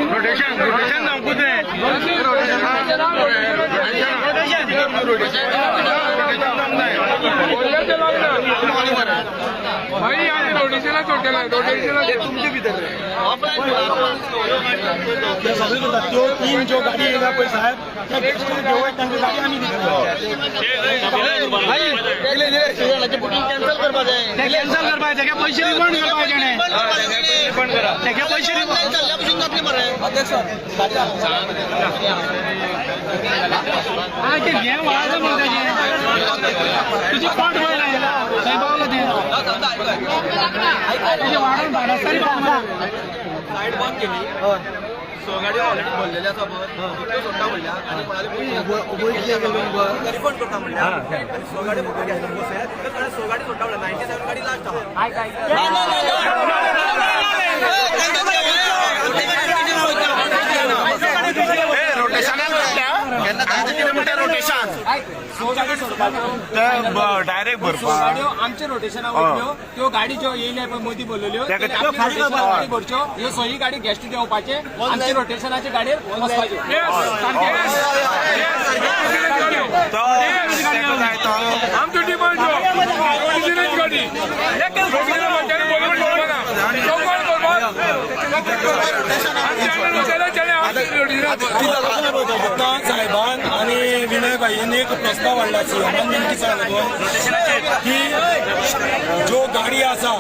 Rotation rotation जावंकूच जाय. Rotation rotation जावंक जाय. बोलल्याचे लागना भाई, आनी रोटेशनाक सोडटले, रोटेशनाक. तुमचे भितर. सगळे करतात. त्यो तीन ज्यो गाडी येयल्या पळय साहेब, त्या गेस्टांक घेवन तांकां गाडी आमी दितले. बुकींग कॅन्सल करपा जाय. कॅन्सल करपाक तेगे पयशे रिफंड करपाक तेणे तेगे पयशे रिफंड. जाल्ल्या भशेन जातले मरे. हा, ते हें वाळां मरे ताजें. तुजी पोट वयर आयला, थंय पावला तें. तुजें वाडोवन बारास्तारी पावला. सायड बंद केली. स गाडयो ऑलरेडी भरलेले आसा पळय, त्यो सोडटा म्हणल्या आनी कोणाले रिफंड करता म्हणल्या आनी स गाडयो फक्त गॅस्टाक बसयात, कारण स गाडी सोडटा म्हणल्या. 97 गाडी लास्ट आहा. रोटेशन डायरेक्ट भरपा. गाडयो आमच्या रोटेशनाक वयतल्यो. त्यो गाडी ज्यो येयल्या पळय मदीं भरलेल्यो, गाडी भरच्यो. ह्यो सगळी गाडी गेस्ट देंवपाचे, आमच्या रोटेशनाचे गाडयेर वचपाच्यो. आमचो डिमांड रोटेशनच गाडी. रोटेशना म्हणच्यानी बोलून पळोवना चौकोन करपाक. आतां साहेबान आनी विनय भाईन एक प्रस्ताव हाडला, सीएमान नेमकी सांगला की ज्यो गाडी आसा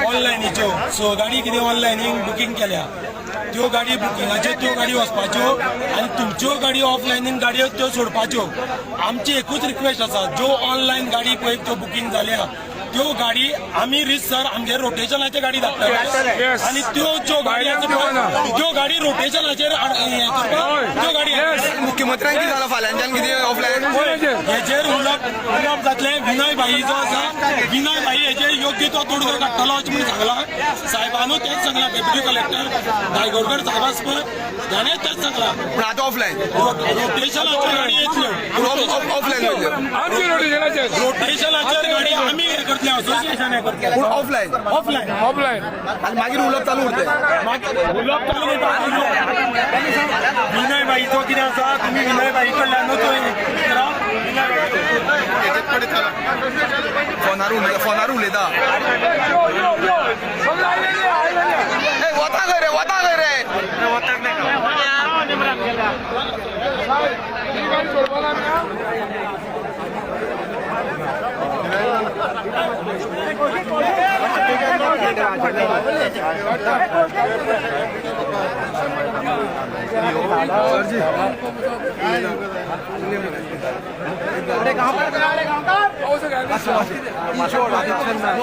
ऑनलायनीच्यो, स गाडी कितें ऑनलायनीन बुकींग केल्या, त्यो गाडी बुकिंगाच्यो त्यो गाडी वचपाच्यो आनी तुमच्यो गाडी ऑफलायनीन गाडयो त्यो सोडपाच्यो. आमची एकूच रिक्वेस्ट आसा, ज्यो ऑनलायन गाडी पळय त्यो बुकींग जाल्या त्यो गाडी आमी रितसर आमगे रोटेशनाचे गाडी धाडटले आनी त्यो ज्यो गाडी आसा पळय, त्यो गाडी रोटेशनाचेर हें करपाक त्यो गाडी. मुख्यमंत्र्यांक कितें जालां? फाल्यांच्यान कितें ऑफलायन? हेजेर उलोवप उलोवप जातलें. विनय भाई जो आसा, विनय भाई हेजेर योग्य तो तोडगो काडटलो अशें म्हणून सांगलां. साहेबानू तेंच सांगलां. डेप्युटी कलेक्टर दायगोडकर साहेब आसा पळय, ताणें तेंच सांगलां. पूण आतां ऑफलायन. रोटेशनाच्यो गाडी येतल्यो. ऑफलायन वयल्यो. आमचे रोटेशनाचेर. रोटेशनाचेर गाडी आमी हें करतले, असोसिएशन हें करतलें. पूण ऑफलायन. ऑफलायन. ऑफलायन. आनी मागीर उलोवप चालू उरतलें. उलोवप चालू करता. विनय भाईचो कितें आसा, तुमी विनय भाई कडल्यानूच करा. विनय भाई फोनार उलयता, फोनार उलयता. यो यो यो, सगळे आयलेले आयलेले. ए, वता खंय रे? वता खंय रे? ही गाडी सोडपाक आमी.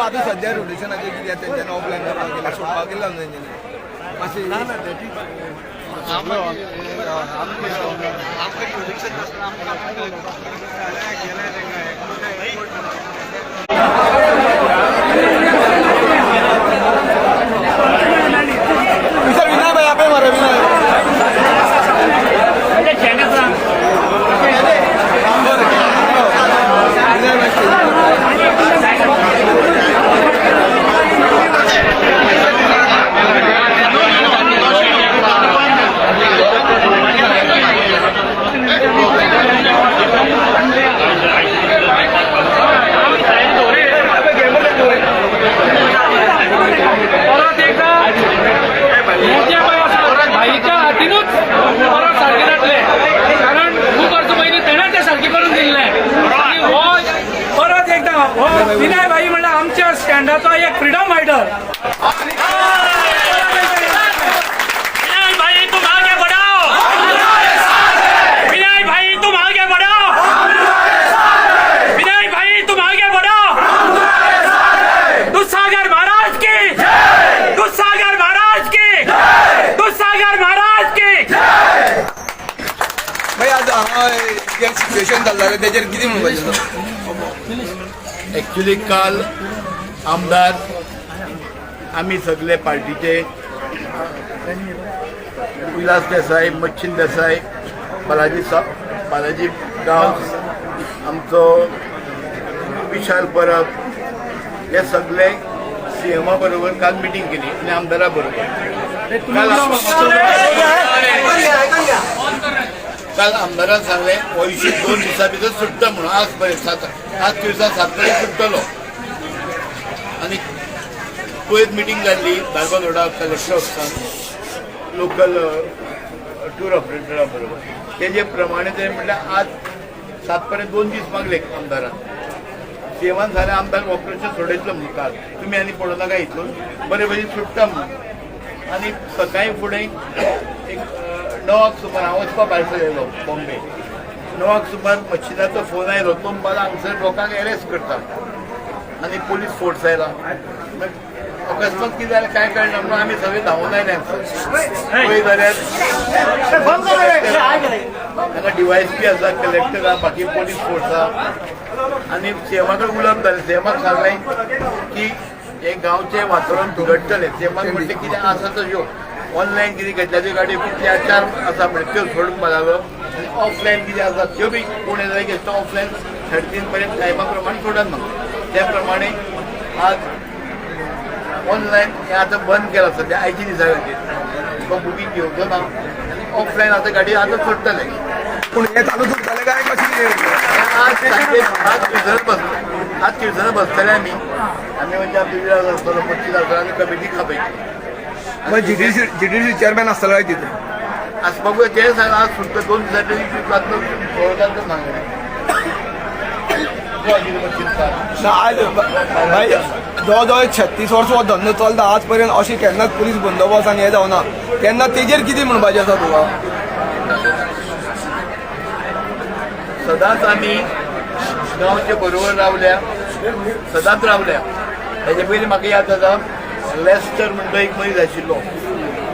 आतां सद्या रोटेशनाचेर कितें तेंच्यांनी ऑफलायन करपाक गेला, सोडपाक गेला न्हू तेंच्यांनी मातशें. विशाल, विनय भाई आपे मरे विनय. विनय भाई. परत एकदा मोठ्या पळय आसा भाईच्या हातीनूच परत सारकें जातलें, कारण खूब वर्सां पयलीं तेणें तें सारकें करून दिल्लें. आनी हो परत एकदां हो विनय भाई म्हणल्यार आमच्या स्टँडाचो एक फ्रिडम फायटर. विनय भाई, तुम आगे बढ़ो. विनय भाई, तुम आगे बढ़ो. विनय भाई, तुम आगे बढ़ो. दुस्सागर महाराज की, दुस्सागर महाराज की, दुस्सागर महाराज की. भाई, आज हांगा जें सिच्युएशन चल्लां तेजेर कितें म्हणपाचें तुका? ॲक्च्युली काल आमदार, आमी सगळे पार्टीचे, विलास देसाय, मच्छिन देसाय, बालाजी सा बालाजी गांवस, आमचो विशाल परब, हे सगळे सीएमा बरोबर काल मिटींग केली आनी आमदारा बरोबर. काल आमदारान सांगलें हो इशू 2 दिसां भितर सुट्टा म्हणून. आज पर्यंत 7, आज दिवसा 7 पर्यंत सुट्टलो. आनी पयर मिटींग जाल्ली धारबांदोडा कलेक्टर ऑफिसान लोकल टूर ऑपरेटरा बरोबर. तेजे प्रमाणे ते म्हटल्यार आज 7 पर्यंत 2 दीस मागले आमदारान. सीएमान सांगलें आमदार हो प्रश्न सोडयतलो म्हणून, काल तुमी आनी पडो नाका हितून, बरे भशेन सुट्टा म्हणून. आनी सकाळी फुडें एक 9 सुमार हांव वचपा भायर सरलेलो बॉम्बे. 9 सुमार मशिनाचो फोन आयलो, तो म्हणपाक हांगसर लोकांक एरेस्ट करता आनी पोलीस फोर्स आयला. अकस्मात कितें जालें कांय कळना म्हणून आमी सगळे धांवून आयले हांगसर. पळय जाल्यार हांगा डीवायएसपी आसा, कलेक्टर आसा, बाकी पोलीस फोर्स आसा. आनी सीएमा कडेन उलोवप जालें. सीएमाक सांगलें की हे गांवचें वातावरण बिगडटलें. सीएमान म्हणलें कितें आसा तश्यो ऑनलायन कितें घेतल्या त्यो गाडयो कितल्या 4 आसा म्हणलें त्यो सोडूंक लागलो. आनी ऑफलायन कितें आसा त्यो बी कोण येता घेतलो ऑफलायन 3:30 पर्यंत टायमा प्रमाणे सोडात म्हाका. त्या प्रमाणे आज ऑनलायन हें आतां बंद केलां सद्या आयच्या दिसा खातीर, तुका बुकींग घेवचो ना आनी ऑफलायन आतां गाडी आतां सोडटले. पूण हे चालूच उरतले काय कशें कितें? आज सांजे आज तिळसना बस, आज तिळसना बसतले आमी. आमी म्हणजे आमचे विराज आसतलो, 25 आसतलो आनी कमिटी खापयतली. मग जीटीसी चेअरमॅन आसतलो काय तिथे? आज बघूया. ते सांग आज सुट्टा, 2 दिसांनी इश्यू जातलो सोडटात सांगलें. ना आज भाई जवळ जवळ 36 वर्सां हो धंदो चलता, आज पर्यंत अशी केन्नाच पुलीस बंदोबस्त आनी हें जावना तेन्ना. तेजेर कितें म्हणपाचें आसा तुका? सदांच आमी गांवचे बरोबर रावल्या, सदांच रावल्या. हेजे पयलीं म्हाका याद जाता, लेस्टर म्हणटा एक मनीस आशिल्लो,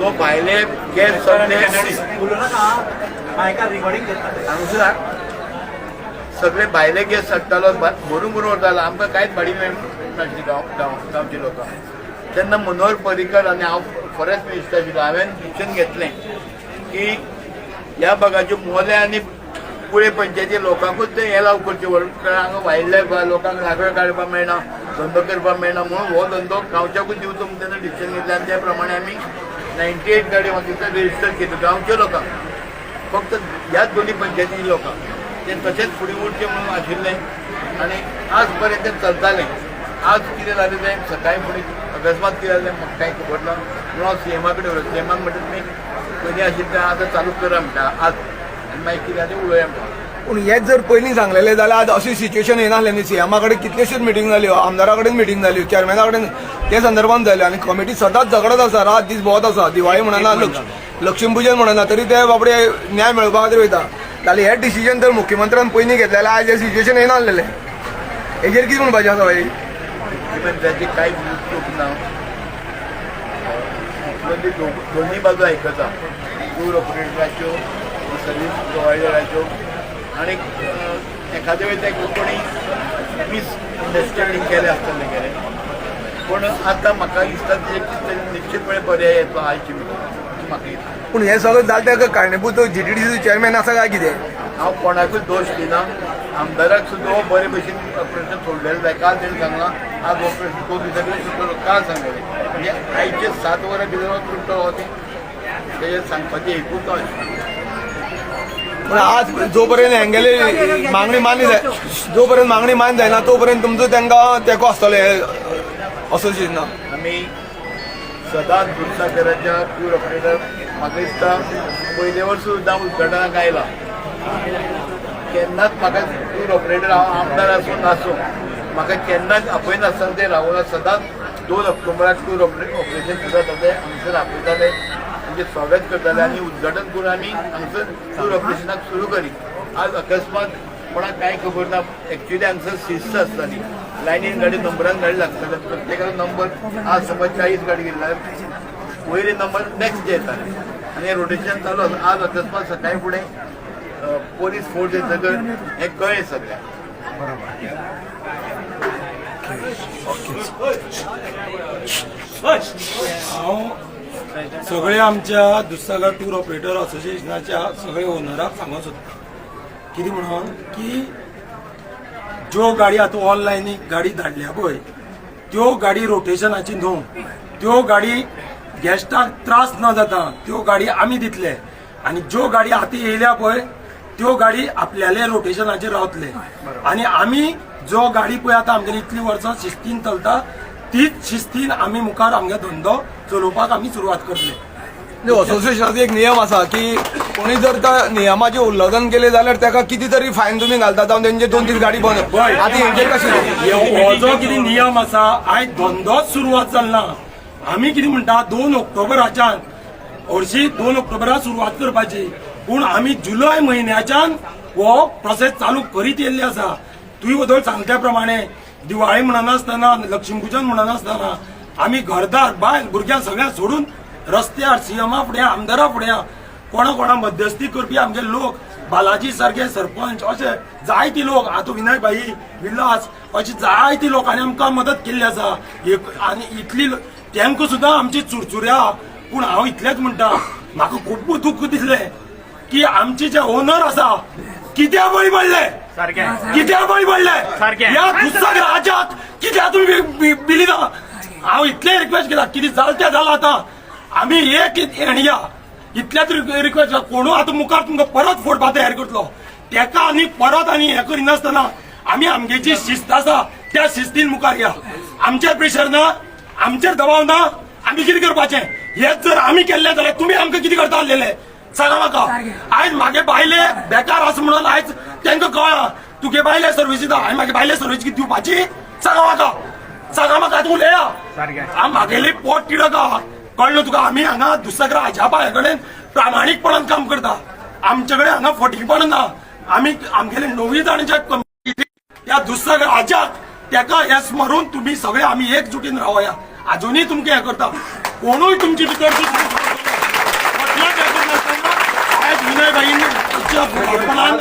तो भायले गॅस सगळे हांगसर सगळे भायले गॅस हाडटालो, भरून भरून व्हरतालो. आमकां कांयच भाडी मेळनासली गांव गांव गांवच्या लोकांक. तेन्ना मनोहर पर्रीकर आनी हांव फॉरेस्ट मिनिस्टर आशिल्लो. हांवें डिसिजन घेतलें की ह्या भागाच्यो मोलें आनी कुळे पंचायती लोकांकूच ते एलाव करचे, कारण हांगा वायल्ड लायफ, लोकांक लाकडां काडपाक मेळना, धंदो करपाक मेळना, म्हणून हो धंदो गांवच्याकूच दिवचो म्हणून तेन्ना डिसिजन घेतलें. आनी त्या प्रमाणे आमी 98 गाडी म्हाका दिसता रजिस्टर केल्यो गांवच्या लोकांक, फक्त ह्याच दोन्ही पंचायतीच्या लोकांक. ते तशेंच फुडें उरचें म्हणून आशिल्लें आनी आज पर्यंत ते चलतालें. आज कितें जालें तें सकाळी फुडें अकस्मात कितें जालें म्हाका कांय खबर ना. म्हणून हांव सीएमा कडेन उलयलें. सीएमाक म्हणटा तुमी पयलीं आशिल्लें तें आतां चालू करा म्हणटा आज, आनी मागीर कितें जालें उलोवया म्हणटा. पूण हेच जर पयलीं सांगलेलें जाल्यार आज अशी सिच्युएशन येनासलें न्ही. सीएमा कडेन कितल्योश्योच मिटींग जाल्यो, आमदारा कडेन मिटींग जाल्यो, चेअरमॅना कडेन ते संदर्भात जाल्यो आनी कमिटी सदांच झगडत आसा, रात दीस भोंवत आसा. दिवाळी म्हणना, लक्ष्मीपुजन म्हणना, तरी ते बाबडे न्याय मेळोवपा खातीर वयता. जाल्यार हे डिसिजन जर मुख्यमंत्र्यान पयलीं घेतलें जाल्यार आयज हें सिच्युएशन येनासलेलें. हेजेर कितें म्हणपाचें आसा भाई? मुख्यमंत्र्याची कांय चूक ना. मुख्यमंत्री दोन्ही बाजू आयकता, टूर ऑपरेटराच्यो, सर्वीस प्रोवायडराच्यो. आनी एखाद्या वेळी ते कोणी मिसअंडरस्टँडींग केलें आसतलें गेलें. पूण आतां म्हाका दिसता ते कितें निश्चितपणे पर्याय येतलो आयची मिटींग, म्हाका दिसता. पूण हें सगळें जालें ताका कारणीभूत जीटीडीसी चेअरमॅन आसा काय कितें? हांव कोणाकूच दोश दिना. आमदाराक सुद्दां हो बरे भशेन प्रश्न सोडलेलो जाय. काल तेणें सांगलां आज हो प्रश्न 2 दिसां भितर सुट्टलो. काल सांगलेलें म्हणजे आयचे 7 वरां भितर हो सुट्टलो हो तें तेजेर सांगपाचें एकूच आशिल्लें. पूण आज जोपर्यंत हेंगेली मागणी मान्य जाय, जोपर्यंत मागणी मान्य जायना तोपर्यंत तुमचो तांकां तेंको आसतलो हे असोसिएशना? आमी सदांच दुधसागराच्या टूर ऑपरेटर, म्हाका दिसता पयले वर्स सुद्दां उद्घाटनाक आयला. केन्नाच म्हाका टूर ऑपरेटर, हांव आमदार आसूं नासूं, म्हाका केन्नाच आपयनासतना ते रावना. सदांच 2 ऑक्टोबराक टूर ऑपरेशन सुद्दां जाता, हांगसर आपयताले, म्हणजे स्वागत करताले आनी उद्घाटन करून आमी हांगसर टूर ऑपरेशनाक सुरू करी. आज अकस्मात कोणाक कांय खबर ना. एक्च्युली हांगसर शिस्त आसताली, लायनीन गाडी, नंबरान गाडी लागताले. प्रत्येकाचो नंबर, आज समज 40 गाडी गेली जाल्यार वयले नंबर नेक्स्ट येताले आनी रोटेशन चालू आसा. आज अकस्मात सकाळी फुडें पोलीस फोर्स येतकर हें कळ्ळें सगळ्यांक. हांव सगळे आमच्या दुधसागर टूर ऑपरेटर असोसिएशनाच्या सगळे ओनराक सांगूंक सोदता, कितें म्हणून की ज्यो गाडी आतां ऑनलायन गाडी धाडल्या पळय, त्यो गाडी रोटेशनाची न्हू. त्यो गाडी गेस्टाक त्रास न जाता त्यो गाडी आमी दितले आनी ज्यो गाडी आतां येयल्या पळय त्यो गाडी आपल्याले रोटेशनाचेर रावतले आनी आमी जो गाडी पळय आतां आमगेली इतली वर्सां शिस्तीन चलता तीच शिस्तीन आमी मुखार आमगे धंदो चलोवपाक आमी सुरवात करतले. असोसिएशनाचो एक नियम आसा की कोणी जर त्या नियमाचें उल्लंघन केलें जाल्यार ताका कितें तरी फायन तुमी घालता, जावं तेंचे 2-3 गाडी बंद. आतां हेंचेर कशें? हो जो कितें नियम आसा आयज धंदोच सुरवात जालना. आमी कितें म्हणटा 2 ऑक्टोबराच्यान हरशी 2 ऑक्टोबराक सुरवात करपाची, पूण आमी जुलय म्हयन्याच्यान हो प्रोसेस चालू करीत येयल्ले आसा. तुवें वदळ सांगल्या प्रमाणे दिवाळी म्हणनासतना, लक्ष्मीपुजन म्हणनासतना आमी घरदार बायल भुरग्यां सगळ्यां सोडून रस्त्यार सीएमा फुडें, आमदारा फुडें, कोणा कोणा मध्यस्थी करपी आमचे लोक, बालाजी सारके सरपंच, अशे जायते लोक, आतां विनय भाई विलास, अशे जायते लोकांनी आमकां मदत केल्ली आसा. आनी इतली तांकां सुद्दां आमची चुरचुऱ्या. पूण हांव इतलेंच म्हणटा, म्हाका खूब दुख्ख दिसलें की आमचे जे ओनर आसा कित्या बळी पडले, कित्या बळी पडले ह्या दुसऱ्या राजाक कित्या तुमी बिलिना. हांव इतलें रिक्वेस्ट केला, कितें जालें तें जालां, आतां आमी एक येणया इतल्याच रिक्वेस्ट. कोणू आतां मुखार तुमकां परत फोडपा तयार करतलो तेका आनी परत आनी हें करिनासतना आमी आमगेची शिस्त आसा त्या शिस्तीन मुखार या. आमचेर प्रेशर ना, आमचेर दबाव ना, आमी कितें करपाचें हेच जर आमी केल्लें जाल्यार तुमी आमकां कितें करता आसलेले सांगा म्हाका. आयज म्हागे बायले बेकार आसा म्हणून आयज तांकां कळ्ळां तुगे बायले सर्वीस दिता, हांवें म्हागे बायले सर्वीस कितें दिवपाची सांगा म्हाका, सांगा म्हाका. आतां उलया म्हागेली पोट तिडक कळ्ळें तुका. आमी हांगा दुसऱ्या राजा पाया कडेन प्रामाणीकपणान काम करता, आमचे कडेन हांगा फटींगपण ना. आमी आमगेले 9 जाणांच्या कमिटी त्या दुसऱ्या राजाक तेका हे स्मरून तुमी सगळे आमी एकजुटीन रावया. अजुनूय तुमकां हें करता, कोणूय तुमचे भितर आयज विनय भाईच्या फुडारपणान,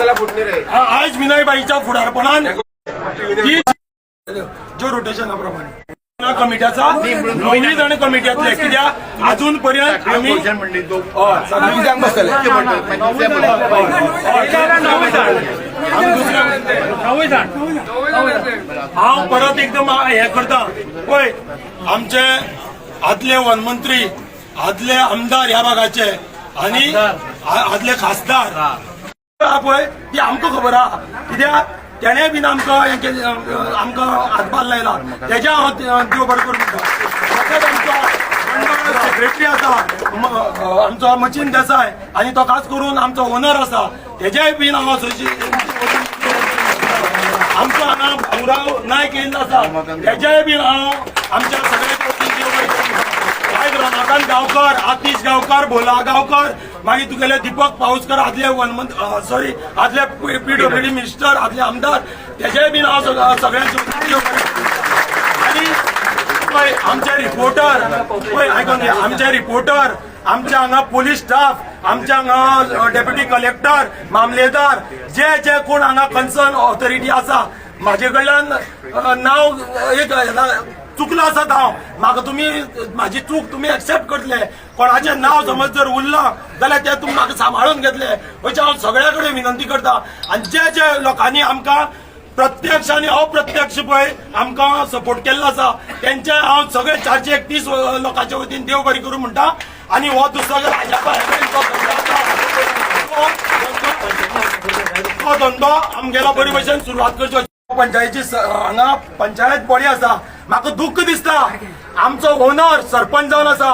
आयज विनय भाईच्या फुडारपणान ती ज्यो रोटेशना प्रमाणे कमिट्याचा 9 जाण कमिट्यातले कित्याक अजून पर्यंत आमी बसतले. हांव परत एकदम हे करता पळय, आमचे आदले वनमंत्री, आदले आमदार ह्या भागाचे आनी आदले खासदार पळय ती आमकां खबर आहा, कित्याक तेणें बीन आमकां हें केलें, आमकां हातभार लायला, तेज्या हांव देव बरें करूं म्हणटा. तशेंच आमचो सेक्रेटरी आसा आमचो मचीन देसाय आनी तो खास करून आमचो ओनर आसा, तेज्याय बीन हांव आमचो हांगा भाऊराव नायक येयल्लो आसा, तेज्याय बीन हांव आमच्या सगळ्याच्या वतीन देव बरें करूं म्हणटा. आयज रमाकांत गांवकर, आतिश गांवकर, भोला गांवकर, मागीर तुगेले दीपक पाऊसकर, आदले वनमंत्री, सॉरी आदले पीडब्ल्यूडी मिनिस्टर, आदले आमदार, तेजेय बीन हांव सगळ्यांचे वतीन देव बरें करूं. आनी पळय आमचे रिपोर्टर पळय आयकोन घे, आमचे रिपोर्टर, आमच्या हांगा पोलीस स्टाफ, आमच्या हांगा डेप्युटी कलेक्टर, मामलेदार, जे जे कोण हांगा कन्सर्न ऑथॉरिटी आसा, म्हाजे कडल्यान नांव एक चुकलां आसत हांव, म्हाका तुमी म्हाजी चूक तुमी एक्सेप्ट करतले. कोणाचें नांव समज जर उरलां जाल्यार तें तुमी म्हाका सांबाळून घेतले अशें हांव सगळ्या कडेन विनंती करता. आनी जे जे लोकांनी आमकां प्रत्यक्ष आनी अप्रत्यक्ष पळय आमकां सपोर्ट केल्लो आसा तेंचे हांव सगळे 431 लोकांच्या वतीन देव बरी करूं म्हणटा. आनी हो दुसरो राजा तो धंदो आमगेलो बरे भशेन सुरवात करचो. पंचायती हांगा पंचायत बॉडी आसा, म्हाका दुख्ख दिसता आमचो ओनर सरपंच जावन आसा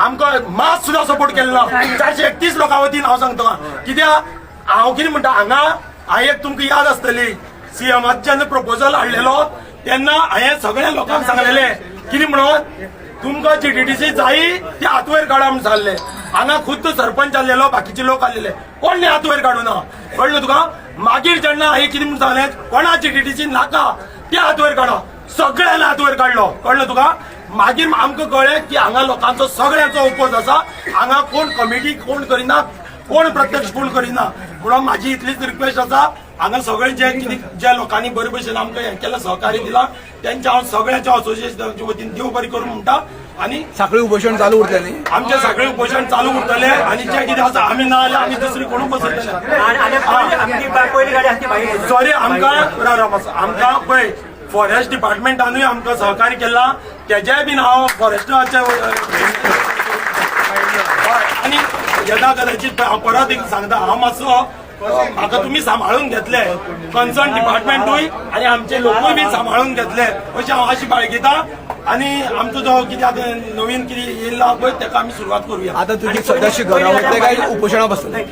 आमकां मात सुद्दां सपोर्ट केलो ना. 431 लोकां वतीन हांव सांगता, कित्याक हांव कितें म्हणटा, हांगा हांवें एक तुमकां याद आसतली सीएमाक जेन्ना प्रपोजल हाडलेलो तेन्ना हांवें सगळ्या लोकांक सांगलेलें कितें म्हणून तुमकां जीटीडीसी जायी ती हात वयर काडा म्हूण सांगले. हांगा खुद्द सरपंच आसलेलो, बाकीचे लोक आसलेले, कोण हात वयर काडूं ना, कळ्ळें तुका. मागीर जेन्ना हांवें कितें म्हूण सांगलें, कोणा जीटीडीसी नाका ते हात वयर काडा, सगळ्यांनी हात वयर काडलो, कळ्ळें तुका. मागीर आमकां कळ्ळें की हांगा लोकांचो सगळ्यांचो ओपोज आसा, हांगा कोण कमिटी कोण करिना, कोण प्रत्यक्ष कोण करिना. म्हणून म्हाजी इतलीच रिक्वेस्ट आसा, हांगा सगळे जे कितें ज्या लोकांनी बरे भशेन आमकां हें केलां, सहकार्य दिलां, तेंच्या हांव सगळ्यांच्या असोसिएशनाच्या वतीन देव बरें करूं म्हणटा. आनी साखळी उपोशण चालू उरतलें न्ही? आमचे सगळे उपोशण चालू उरतले आनी जे कितें आसा आमी ना जाल्यार आमी दुसरी कोणूय बसयतले. सॉरी, आमकां आमकां पळय फॉरेस्ट डिपार्टमेंटानूय आमकां सहकार्य केलां, तेजेय बीन हांव फॉरेस्टाच्या यदा कदाचित हांव परत एक सांगता, हांव मातसो म्हाका तुमी सांबाळून घेतले, कन्सर्न डिपार्टमेंटूय आनी आमचे लोकूय बी सांबाळून घेतले अशें हांव अशी बाळगिता. आनी आमचो जो कितें आतां नवीन कितें येयला पळय, तेका आमी सुरवात करुया. आता तुजी सदस्य घरा वतले काय उपोशणा बसतले?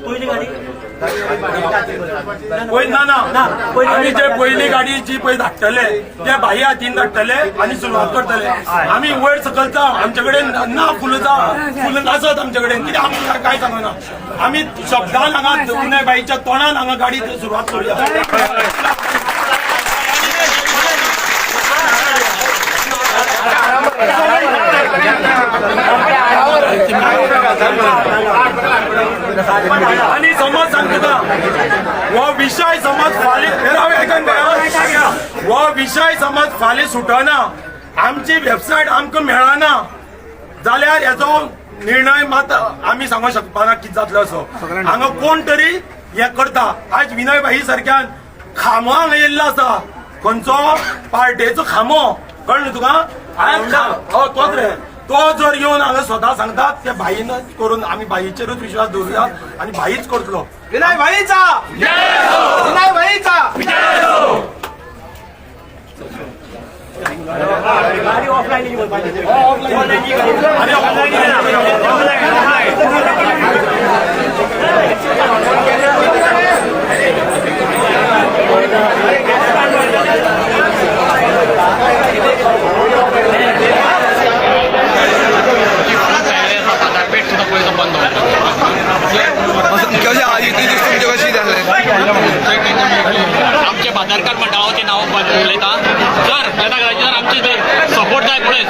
पळय, ना ना, आमी जे पयली गाडी जी पळय धाडटले ते भाई हातीन धाडटले आनी सुरवात करतले. आमी वयर सकल जावं, आमचे कडेन ना फुलां जावं, फुलां नासत आमचे कडेन, कित्याक आमी काय सांगना, आमी शब्दान हांगा विनय भाईच्या तोंडान हांगा गाडी सुरवात करुया. आनी समज सांग तुका, हो विशय समज फाल्यां, हो विशय समज फाल्यां सुटना, आमची वेबसायट आमकां मेळना जाल्यार हेचो निर्णय मात आमी सांगूंक शकपाना कितें जातलो असो. हांगा कोण तरी हें करता. आज विनय भाई सारक्यान खांबो हांगा येयल्लो आसा, खंयचो पार्टेचो खांबो, कळ्ळें तुका? आज तोच रे, तो जर येवन हांगा स्वता सांगता ते भाईन करून, आमी भाईचेरूच विश्वास दवरुया आनी भाईच करतलो. विनय भाईचा, विनय भाईचा. आनी बाजारपेठ सुद्धा पळय बंद. कशें आज इतले दीस तुमचे कशी जालें? आमचे बाजारकार मंडळाचे नांव उलयता. जर येता जर आमचे जर सपोर्ट जाय पळय.